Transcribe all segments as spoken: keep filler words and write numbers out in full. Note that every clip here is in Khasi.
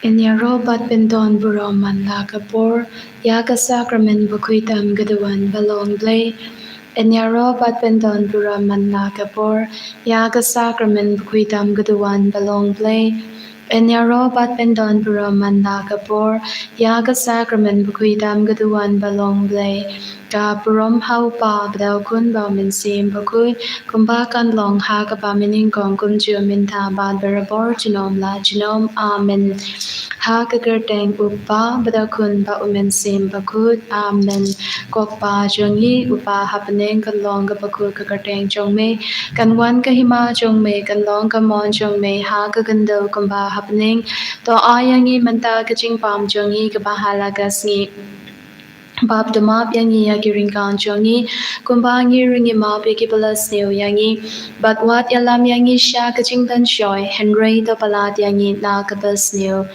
Yn ïaroh bad pyndon burom man la ka por ïa ka sakramen bakhuid tam ka duwan ba long Blei. Yn ïaroh bad pyndon burom man la ka por ïa ka sakramen bakhuid tam ka duwan ba long Blei. Yn ïaroh bad pyndon burom man la ka por ïa ka sakramen bakhuid tam ka duwan ba long Blei. Ka burom ha u Pa bad ha u Khun bad u Mynsiem Bakhuid, kumba kan long ha kaba mynnyngkong kumjuh mynta bad barabor junom la junom. Amen. Ha ka kyrteng u Pa bad u Khun bad u Mynsiem Bakhuid. Amen. Ko Kpa jong ngi uba ha bneng, kan long ka bakhuid ka kyrteng jong me, kan wan ka hima jong me, kan long ka mon jong me ha ka khyndew kumba ha bneng. To ai ïa ngi mynta ka jingbam jong ngi kaba ha la ka sngi. Bad to map ïa ngi ïa ki ryngkang jong ngi, kumba ngi ruh ngi map ïa kiba la sniew ïa ngi. Bad wat ïalam ïa ngi sha ka jingpynshoi, hynrei to palat ïa ngi na kaba sniew.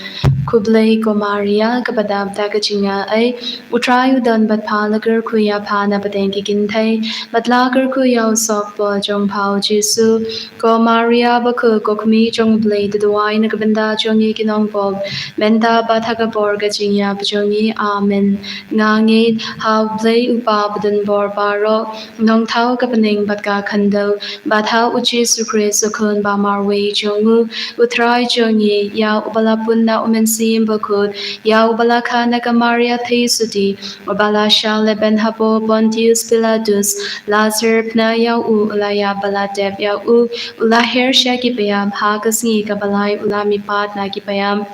Khublei ko Maria, kaba dap da ka jingaiei, u Trai u don bad pha, la kyrkhu ïa pha na pdeng ki kynthei, bad la kyrkhu ïa u sohpoi jong pha u Jisu. Ko Maria bakhuid, ko Kmie jong u Blei, to duwai na ka bynta jong ngi ki nongpop, mynta bad ha ka por ka jingïap jong ngi. Amen. Nga ngeit ha u Blei u Kpa badonbor baroh, u nongthaw ka bneng bad ka khyndew, bad ha u Jisu Khrist u Khun ba marwei jong u, u Trai jong ngi, ïa uba la pun na u Mynsiem Bakhuid, ïa uba la kha na ka Maria theisotti, uba la shah lehbeiñ hapoh Pontius Pilatus, la syrphna ïa u, u la ïap bad la tep ïa u, u la her sha ki païap, ha ka sngi kaba lai u la mihpat na ki païap.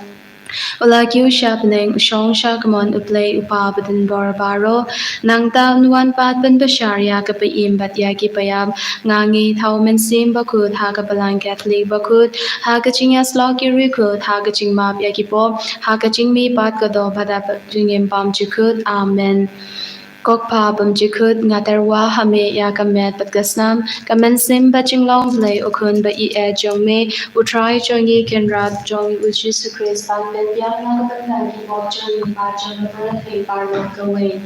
U la kiew sha bneng, u shong sha kamon u Blei u Kpa badonbor baroh. Nangta un wan pat ban bishar ïa ka ba im bad ïa ki ba ïap. Nga ngeit ha u Mynsiem Bakhuid, ha ka Balang Katholik bakhuid, ha ka jingïasyllok ki riewkhuid, ha ka jingmap ïa ki pop, ha ka jingmihpat ka doh bad ha ka jingim bymjukut. Amen. Ko Kpa bymjukut, nga tyrwa ha me ïa ka met bad ka snam, ka mynsiem bad jinglong Blei u Khun ba ïeit jong me, u Trai jong ngi Kynrad jong ngi u Jisu Khrist, ban pynbiang na ka bynta ki pop jong ngi bad jong ka pyrthei baroh kawei.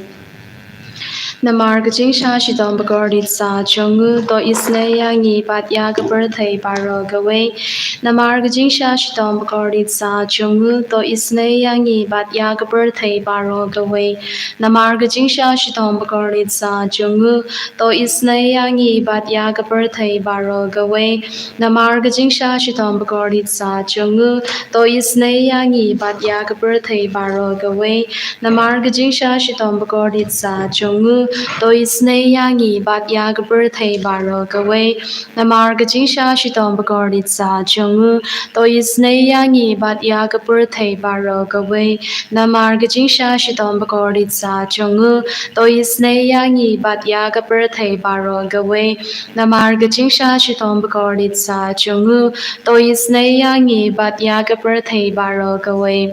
Namar ka jingshah shitom bakordit sah jong u, to isynei ïa ngi bad ïa ka pyrthei baroh kawei. Namar ka jingshah shitom bakordit sah jong u, to isynei ïa ngi bad ïa ka pyrthei baroh kawei. Namar ka jingshah shitom bakordit sah jong u, to isynei ïa ngi bad ïa ka pyrthei baroh kawei. Namar ka jingshah shitom bakordit sah jong u, to isynei ïa ngi bad ïa ka pyrthei baroh kawei. Namar ka jingshah shitom bakordit sah jong u, to isynei ïa ngi bad ïa ka pyrthei baroh kawei. Namar ka jingshah shitom bakordit sah jong u, to isynei ïa ngi bad ïa ka pyrthei baroh kawei. Namar ka jingshah shitom bakordit sah jong u, to isynei ïa ngi bad ïa ka pyrthei baroh kawei. Namar ka jingshah shitom bakordit sah jong u, to isynei ïa ngi bad ïa ka pyrthei baroh kawei.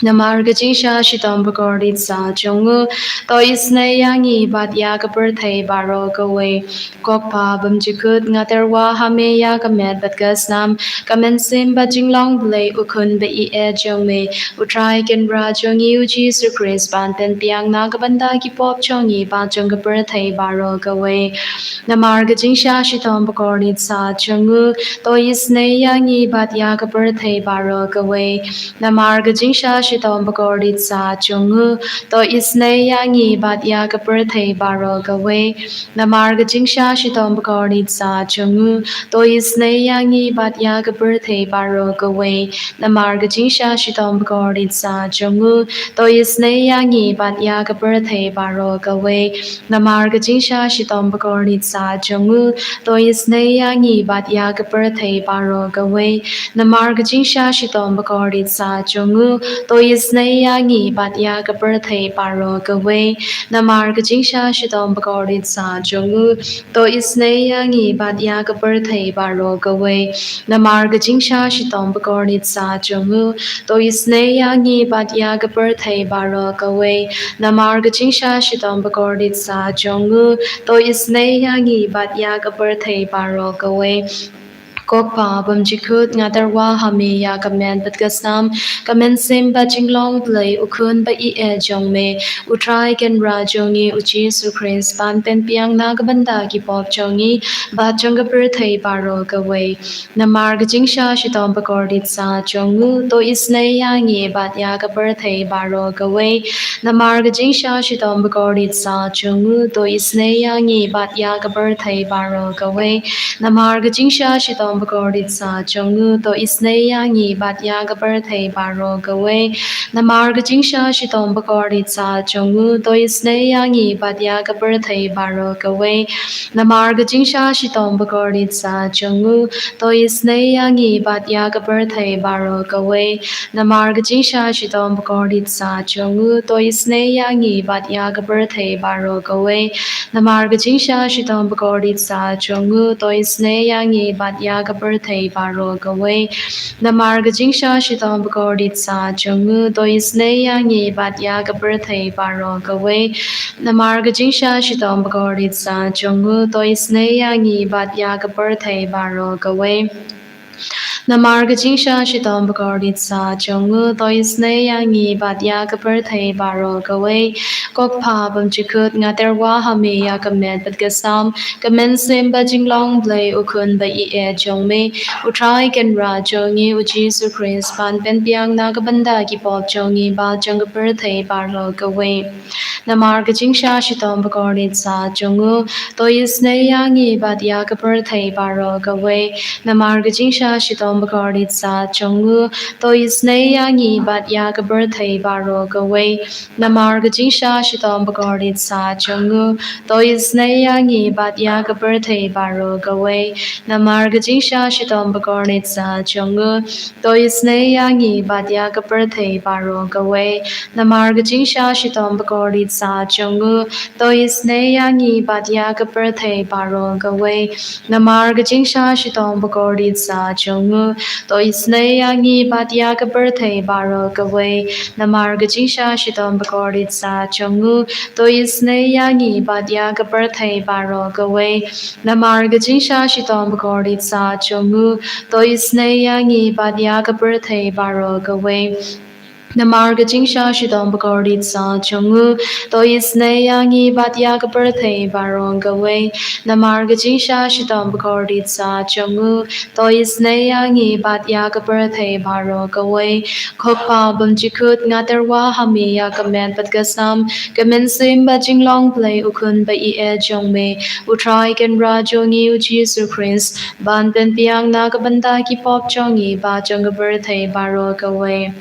Namar ka jingshah shitom bakordit sah jong u, to isynei ïa ngi bad ïa ka pyrthei baroh kawei. Ko Kpa bymjukut, nga tyrwa ha me ïa ka met bad ka snam, ka mynsiem bad jinglong Blei u Khun ba ïeit jong me, u Trai Kynrad jong ngi u Jisu Khrist, ban pynbiang na ka bynta ki pop jong ngi bad jong ka pyrthei baroh kawei. Namar ka jingshah shitom bakordit sah jong u, to isynei ïa ngi bad ïa ka pyrthei baroh kawei. Namar ka jingshah shitom bakordit sah jong u, to isynei ïa ngi bad ïa ka pyrthei baroh kawei. Namar ka jingshah shitom bakordit sah jong u, to isynei ïa ngi bad ïa ka pyrthei baroh kawei. Namar ka jingshah shitom bakordit sah jong u, to isynei ïa ngi bad ïa ka pyrthei baroh kawei. Namar ka jingshah shitom bakordit sah jong u, to isynei ïa ngi bad ïa ka pyrthei baroh kawei. Namar ka jingshah shitom bakordit sah jong u, to isynei ïa ngi bad ïa ka pyrthei baroh kawei. Namar ka jingshah shitom bakordit sah jong u, to isynei ïa ngi bad ïa ka pyrthei baroh kawei. Namar ka jingshah shitom bakordit sah jong u, to isynei ïa ngi bad ïa ka pyrthei baroh kawei. Namar ka jingshah shitom bakordit sah jong u, to isynei ïa ngi bad ïa ka pyrthei baroh kawei. Ko Kpa bymjukut, nga tyrwa ha me ïa ka met bad ka snam, ka mynsiem bad jinglong Blei, u Khun ba ïeit jong me, U Trai Kynrad jong ngi U Jisu Khrist, ban pynbiang na ka bynta ki pop jong ngi bad jong ka pyrthei baroh kawei. Namar ka jingshah shitom bakordit sah jong u, to isynei ïa ngi bad ïa ka pyrthei baroh kawei. Namar ka jingshah shitom bakordit sah jong u, to isynei ïa ngi bad ïa ka pyrthei baroh kawei. Namar ka jingshah shitom bakordit sah jong u, to isynei ïa ngi bad ïa ka pyrthei baroh kawei. Namar ka jingshah shitom bakordit sah jong u, to isynei ïa ngi bad ïa ka pyrthei baroh kawei. Namar ka jingshah shitom bakordit sah jong u, to isynei ïa ngi bad ïa ka pyrthei baroh kawei. Namar ka jingshah shitom bakordit sah jong u, to isynei ïa ngi bad ïa ka pyrthei baroh kawei. Namar ka jingshah shitom bakordit sah jong u, to isynei ïa ngi bad ïa ka pyrthei baroh kawei. Namar ka jingshah shitom bakordit sah jong u, to isynei ïa ngi bad ïa ka pyrthei baroh kawei. Namar ka jingshah shitom bakordit sah jong u, to isynei ïa ngi bad ïa ka pyrthei baroh kawei. Namar ka jingshah shitom bakordit sah jong u, to isynei ïa ngi bad ïa ka pyrthei baroh kawei. Ko Kpa bymjukut, nga tyrwa ha me ïa ka met bad ka snam, ka mynsiem bad jinglong Blei, u Khun ba ïeit jong me, U Trai Kynrad jong ngi U Jisu Khrist, ban pynbiang na ka bynta ki pop jong ngi bad jong ka pyrthei baroh kawei. Namar ka jingshah shitom bakordit sah jong u, to isynei ïa ngi bad ïa ka pyrthei baroh kawei. Namar ka jingshah shitom bakordit sah jong u, to isynei ïa ngi bad ïa ka pyrthei baroh kawei. Namar ka jingshah shitom bakordit sah jong u, to isynei ïa ngi bad ïa ka pyrthei baroh kawei. Namar ka jingshah shitom bakordit sah jong u, to isynei ïa ngi bad ïa ka pyrthei baroh kawei. Namar ka jingshah shitom bakordit sah jong u, to isynei ïa ngi bad ïa ka pyrthei baroh kawei. Namar ka jingshah shitom bakordit sah jong u, to isynei ïa ngi bad ïa ka pyrthei baroh kawei. Namar ka jingshah shitom bakordit sah jong u, to isynei ïa ngi bad ïa ka pyrthei baroh kawei. Namar ka jingshah shitom bakordit sah jong u, to isynei ïa ngi bad ïa ka pyrthei baroh kawei. Namar ka jingshah shitom bakordit sah jong u, to isynei ïa ngi bad ïa ka pyrthei baroh kawei. Namar ka jingshah shitom bakordit sah jong u, to isynei ïa ngi bad ïa ka pyrthei baroh kawei. Ko Kpa bymjukut, nga tyrwa ha me ïa ka met bad ka snam, ka mynsiem bad jinglong Blei, u Khun ba ïeit jong me, U Trai Kynrad jong ngi U Jisu Khrist, ban pynbiang na ka bynta ki pop jong ngi bad jong ka pyrthei baroh kawei.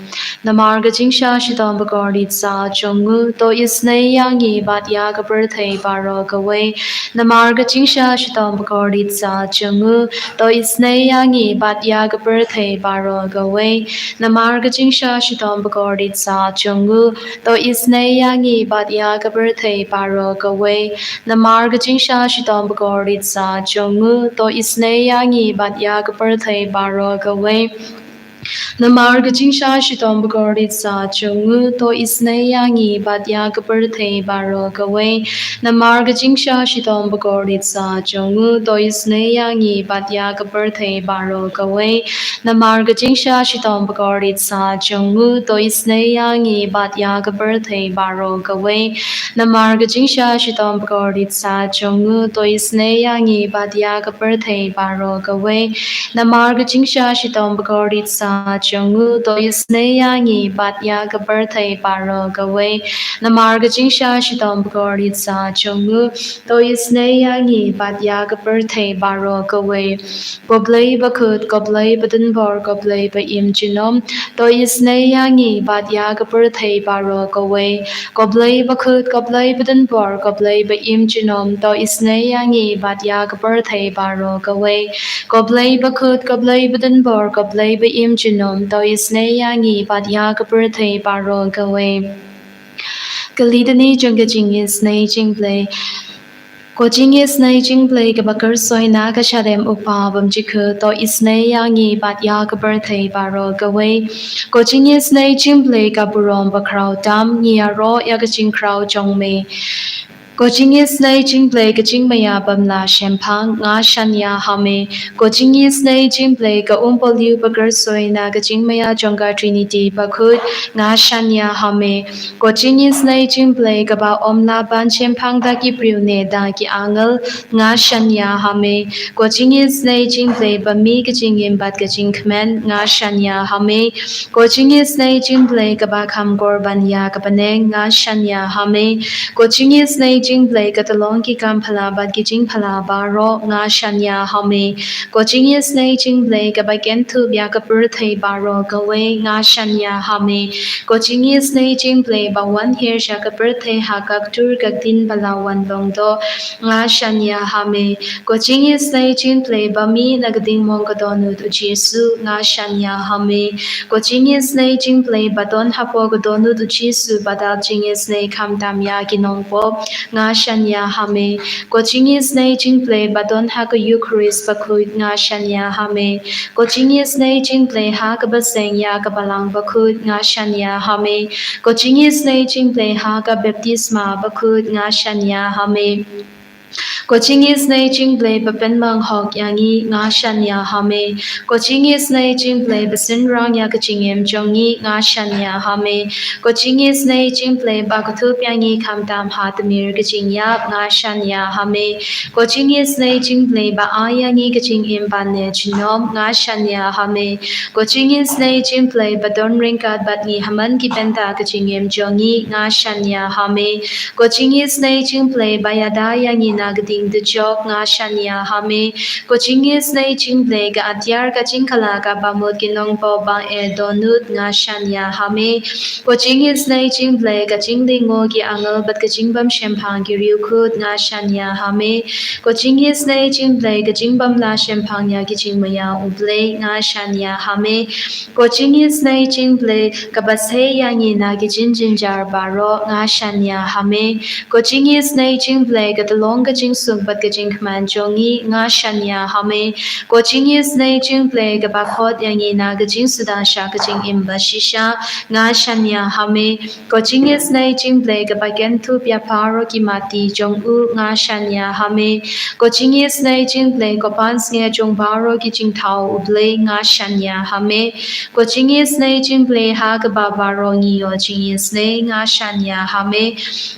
Namar ka jingshah shitom bakordit sah jong u, to isynei ïa ngi bad ïa ka pyrthei baroh kawei. Namar ka jingshah shitom bakordit sah jong u, to isynei ïa ngi bad ïa ka pyrthei baroh kawei. Namar ka jingshah shitom bakordit sah jong u, to isynei ïa ngi bad ïa ka pyrthei baroh kawei. Namar ka jingshah shitom bakordit sah jong u, to isynei ïa ngi bad ïa ka pyrthei baroh kawei. Namar ka jingshah shitom bakordit sah jong u, to isynei ïa ngi bad ïa ka pyrthei baroh kawei. Namar ka jingshah shitom bakordit sah jong u, to isynei ïa ngi bad ïa ka pyrthei baroh kawei. Namar ka jingshah shitom bakordit sah jong u, to isynei ïa ngi bad ïa ka pyrthei baroh kawei. Namar ka jingshah shitom bakordit sah jong u, to isynei ïa ngi bad ïa ka pyrthei baroh kawei. Namar ka jingshah shitom bakordit sah jong u, to isynei ïa ngi bad ïa ka pyrthei baroh kawei. Namar ka jingshah shitom bakordit sah jong u, to isynei ïa ngi bad ïa ka pyrthei baroh kawei. Ko Blei bakhuid, ko Blei badonbor, ko Blei ba im junom, to isynei ïa ngi bad ïa ka pyrthei baroh kawei. Ko Blei bakhuid, ko Blei badonbor, ko Blei ba im junom, to isynei ïa ngi bad ïa ka pyrthei baroh kawei. Ko Blei bakhuid, ko Blei badonbor, ko Blei ba im junom, to isynei ïa ngi bad ïa ka pyrthei baroh kawei. Ka Litany jong ka jingisynei jong Blei. Ko jingisynei jong Blei kaba kyrsoi na ka shadem u Kpa bymjukut, to isynei ïa ngi bad ïa ka pyrthei baroh kawei. Ko jingisynei jong Blei ka burom bakhraw tam, ngi ïaroh ïa ka jingkhraw jong me. Ko jingisynei jingblei ka jingmaïa bym lah shemphang, nga shaniah ha me. Ko jingisynei jingblei ka umpohliew bakhuid soi na ka jingmaïa jong ka Trinity bakhuid, nga shaniah ha me. Ko jingisynei jingblei kaba ym lah ban shemphang da ki briew ne da ki angel, nga shaniah ha me. Ko jingisynei jingblei ba mih ka jingim bad ka jingkmen, nga shaniah ha me. Ko jingisynei jingblei kaba kham kor ban ïa ka bneng, nga shaniah ha me. Ko jingisynei jingblei ka tyllong ki kam phylla bad ki jingphylla baroh, nga shaniah ha me. Ko jingisynei jingblei kaba kynthup ïa ka pyrthei baroh kawei, nga shaniah ha me. Ko jingisynei jingblei ba wan hiar sha ka pyrthei ha ka ktur ka ktien ba la wan long doh, nga shaniah ha me. Ko jingisynei jingblei ba mih na ka dingmong ka dohnud u Jisu, nga shaniah ha me. Ko jingisynei jingblei ba don hapoh ka dohnud u Jisu ba dap jingisynei khamtam ïa ki nongpop, nga shaniah ha me. Ko jingisynei jingblei ba don ha ka Eukharist bakhuid, nga shaniah ha me. Ko jingisynei jingblei ha kaba seng ïa ka Balang bakhuid, nga shaniah ha me. Ko jingisynei jingblei ha ka baptisma bakhuid, nga shaniah ha me. Ko jingisynei jingblei ba pynmang hok ïa ngi, nga shaniah ha me. Ko jingisynei jingblei ba synrang ïa ka jingim jong ngi, nga shaniah ha me. Ko jingisynei jingblei ba kdup ïa ngi khamtam ha tmier ka jingïap, nga shaniah ha me. Ko jingisynei jingblei ba ai ïa ngi ka jingim ban leh junom, nga shaniah ha me. Ko jingisynei jingblei ba don ryngkat bad ngi ha man ki bynta ka jingim jong ngi, nga shaniah ha me. Ko jingisynei jingblei ba ïada ïa ngi na ka ding dujok, nga shaniah ha me. Ko jingisynei jingblei ka atiar ka jingkylla kaba mut ki nongpop ba eh dohnud, nga shaniah ha me. Ko jingisynei jingblei ka jinglyngngoh ki angel bad ka jingbym shemphang ki riewkhuid, nga shaniah ha me. Ko jingisynei jingblei ka jingbym lah shemphang ïa ki jingmaïa u Blei, nga shaniah ha me. Ko jingisynei jingblei kaba sei ïa ngi na ki jingjynjar baroh, nga shaniah ha me. Ko jingisynei jingblei ka tyllong ka jingsuk bad ka jingkmen jong ngi, nga shaniah ha me. Ko jingisynei jingblei kaba khot ïa ngi na ka jingsuda sha ka jingim bashisha, nga shaniah ha me. Ko jingisynei jingblei kaba kynthup ïa baroh ki mati jong u, nga shaniah ha me. Ko jingisynei jingblei ko pansngiat jong baroh ki jingthaw u Blei, nga shaniah ha me. Ko jingisynei jingblei ha kaba baroh ngi ïoh jingisynei, nga shaniah ha me.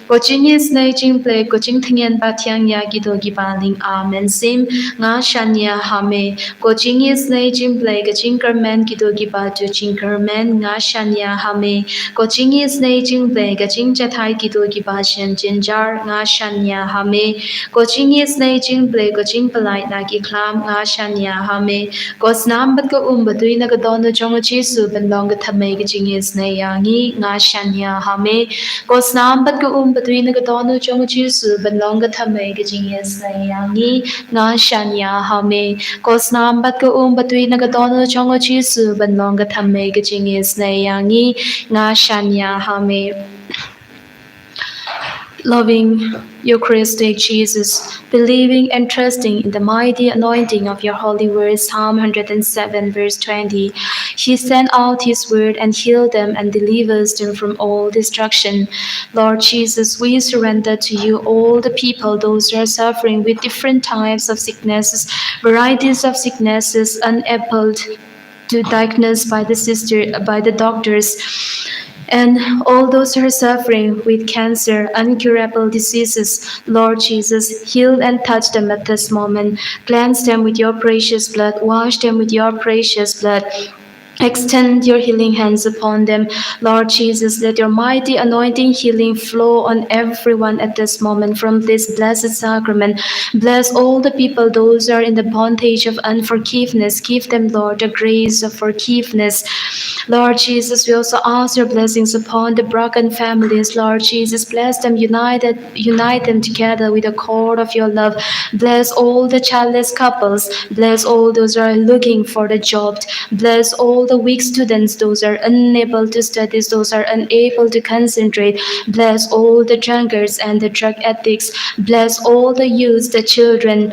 Ko jingisynei jingblei ko jingtngen ba thiang ïa kito kiba lyngba mynsiem, nga shaniah ha me. Ko jingisynei jingblei ka jingkyrmen kito kiba ju jingkyrmen, nga shaniah ha me. Ko jingisynei jingblei ka jingjathait kito kiba shem jynjar, nga shaniah ha me. Ko jingisynei jingblei ko jingpyllait na ki khlam, nga shaniah ha me. Ko snam bad ka um ba tui na ka dohnud jong u Jisu ban long ka thymmei ka jingisynei ïa ngi, nga shaniah ha me. Ko snam bad ka um ba tui na ka dohnud jong u Jisu ban long ka thymmei ka jingisynei ïa ngi, nga shaniah ha me. Ko snam bad ka um ba tui na ka dohnud jong u Jisu ban long ka thymmei ka jingisynei ïa ngi, nga shaniah ha me. Loving Eucharistic Jesus, believing and trusting in the mighty anointing of your holy word, Psalm one hundred and seven, verse twenty, He sent out His word and healed them and delivers them from all destruction. Lord Jesus, we surrender to you all the people, those who are suffering with different types of sicknesses, varieties of sicknesses, unable to diagnose by the sister, by the doctors. And all those who are suffering with cancer, incurable diseases, Lord Jesus, heal and touch them at this moment. Cleanse them with your precious blood, wash them with your precious blood. Extend your healing hands upon them. Lord Jesus, let your mighty anointing healing flow on everyone at this moment from this blessed sacrament. Bless all the people, those who are in the bondage of unforgiveness. Give them, Lord, the grace of forgiveness. Lord Jesus, we also ask your blessings upon the broken families. Lord Jesus, bless them, united, unite them together with the cord of your love. Bless all the childless couples. Bless all those who are looking for the job. Bless all the weak students, those who are unable to study, those who are unable to concentrate. Bless all the drunkards and the drug addicts. Bless all the youth, the children.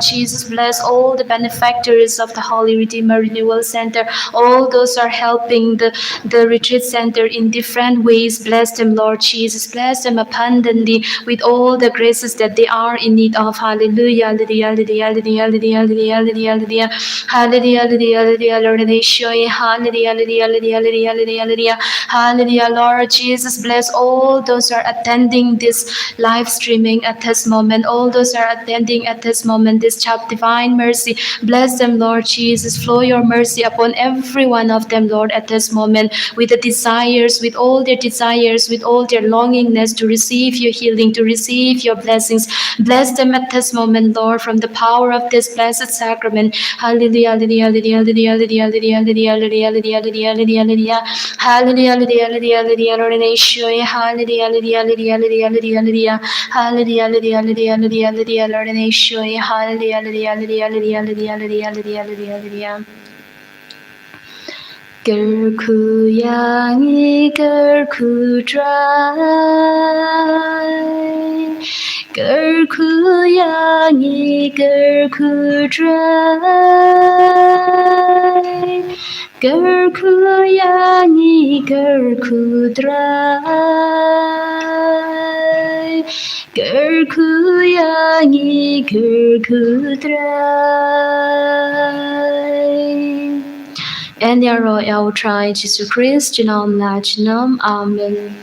Lord Jesus, bless all the benefactors of the Holy Redeemer Renewal Center, all those who are helping the, the retreat center in different ways. Bless them, Lord Jesus. Bless them abundantly with all the graces that they are in need of. Hallelujah, hallelujah, hallelujah, hallelujah, hallelujah, hallelujah, hallelujah. Hallelujah, hallelujah, hallelujah, Lord, and Yeshua, hallelujah, hallelujah, hallelujah, hallelujah, hallelujah, hallelujah. Hallelujah, Lord Jesus, bless all those who are attending this live streaming at this moment, all those who are attending at this moment, this chap divine mercy, bless them, Lord Jesus, flow your mercy upon every one of them, Lord, at this moment, with the desires, with all their desires, with all their longingness to receive your healing, to receive your blessings. Bless them at this moment, Lord, from the power of this blessed sacrament. Hallelujah, hallelujah, hallelujah, hallelujah, hallelujah, hallelujah, hallelujah, hallelujah, hallelujah, hallelujah. Hallelujah, hallelujah, hallelujah, hallelujah, Lord, and Yeshua, hallelujah, hallelujah, hallelujah, hallelujah, hallelujah, hallelujah, Lord, and Yeshua, hallelujah, hallelujah, hallelujah, hallelujah, hallelujah, hallelujah, hallelujah. Kyrkhu ïa ngi, kyrkhu Trai. Kyrkhu ïa ngi, kyrkhu Trai. Kyrkhu ïa ngi, kyrkhu Trai. Kyrkhu ïa ngi, kyrkhu Trai. Yn ïaroh ïa u Trai Jisu Khrist, junom la junom. Amen.